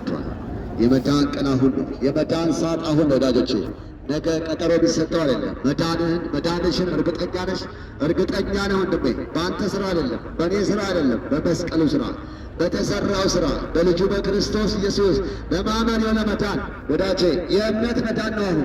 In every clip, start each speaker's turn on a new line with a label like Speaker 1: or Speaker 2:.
Speaker 1: መጥቷል። የመዳን ቀን አሁን ነው። የመዳን ሰዓት አሁን ነው ወዳጆቼ። ነገ ቀጠሮ ቢሰጠው አይደለም። መዳንህን መዳንሽን እርግጠኛ ነሽ? እርግጠኛ ነህ ወንድሜ። በአንተ ስራ አይደለም፣ በእኔ ስራ አይደለም፣ በመስቀሉ ስራ፣ በተሰራው ስራ፣ በልጁ በክርስቶስ ኢየሱስ በማመን የሆነ መዳን ወዳጄ፣ የእምነት መዳን ነው። አሁን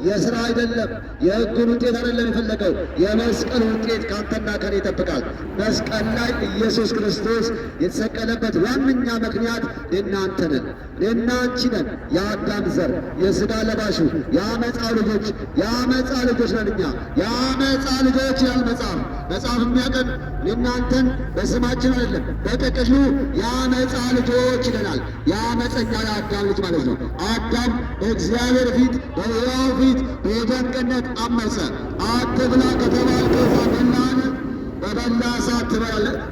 Speaker 1: የስራ አይደለም፣ የሕጉን ውጤት አይደለም የፈለገው፣ የመስቀሉ ውጤት ከአንተና ከኔ ይጠብቃል። መስቀል ላይ ኢየሱስ ክርስቶስ የተሰቀለበት ዋነኛ ምክንያት እኔና አንተ ነን፣ እኔና አንቺ ነን። የአዳም ዘር፣ የስጋ ለባሹ፣ የአመፃው ልጆች፣ የአመፃ ልጆች ነን እኛ፣ የአመፃ ልጆች ይላል መጽሐፍ። መጽሐፍ የሚያቀን እኔና አንተን በስማችን አይደለም፣ በጥቅሉ የአመፃ ልጆች ይለናል። የአመፀኛው የአዳም ልጅ ማለት ነው። አዳም በእግዚአብሔር ፊት፣ በሕያው ፊት በኤደን ገነት አመፀ። አትብላ ከተባልከው ዛፍ በላህን? በበላ ሰዓት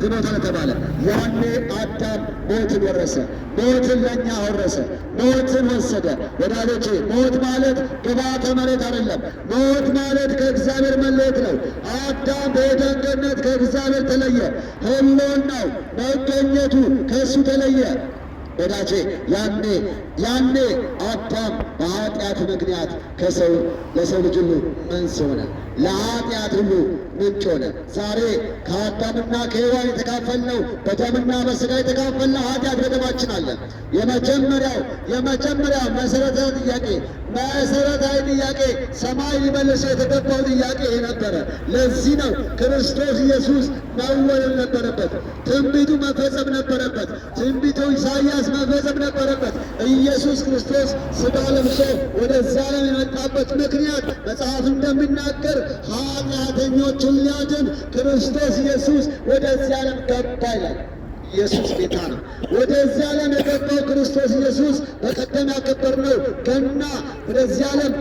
Speaker 1: ትሞታለህ ተባለ። ያኔ አዳም ሞትን ወረሰ። ሞትን ለእኛ ወረሰ። ሞትን ወሰደ። ወዳጆቼ፣ ሞት ማለት ግብዓተ መሬት አይደለም። ሞት ማለት ከእግዚአብሔር መለየት ነው። አዳም በኤደን ገነት ከእግዚአብሔር ተለየ። ሕልውናው፣ መገኘቱ ከእሱ ተለየ። ወዳጄ፣ ያኔ አዳም በኃጢአቱ ምክንያት ከሰው ለሰው ልጅ ሁሉ መንስኤ ሆነ፣ ለኃጢአት ሁሉ ምንጭ ሆነ። ዛሬ ከአዳምና ከሔዋን የተካፈልነው፣ በደምና በሥጋ የተካፈልነው ኃጢአት በደማችን አለ። የመጀመሪያው መሰረታዊ ጥያቄ፣ ሰማይ ሊመልሰው የተገባው ጥያቄ ይሄ ነበረ። ለዚህ ነው ክርስቶስ ኢየሱስ መወለድ ነበረበት። ትንቢቱ መፈጸም ነበረበት። ትንቢቱ ኢሳይያስ መፈጸም ነበረበት። ኢየሱስ ክርስቶስ ሥጋ ለብሶ ወደዛ ዓለም የመጣበት ምክንያት መጽሐፍ እንደሚናገር ኃጢአተኞችን ሊያድን ክርስቶስ ኢየሱስ ወደዚህ ዓለም ገባ ይላል። ኢየሱስ ጌታ ነው። ወደዚህ ዓለም የገባው ክርስቶስ ኢየሱስ በቀደም ያከበርነው ገና ወደዚህ ዓለም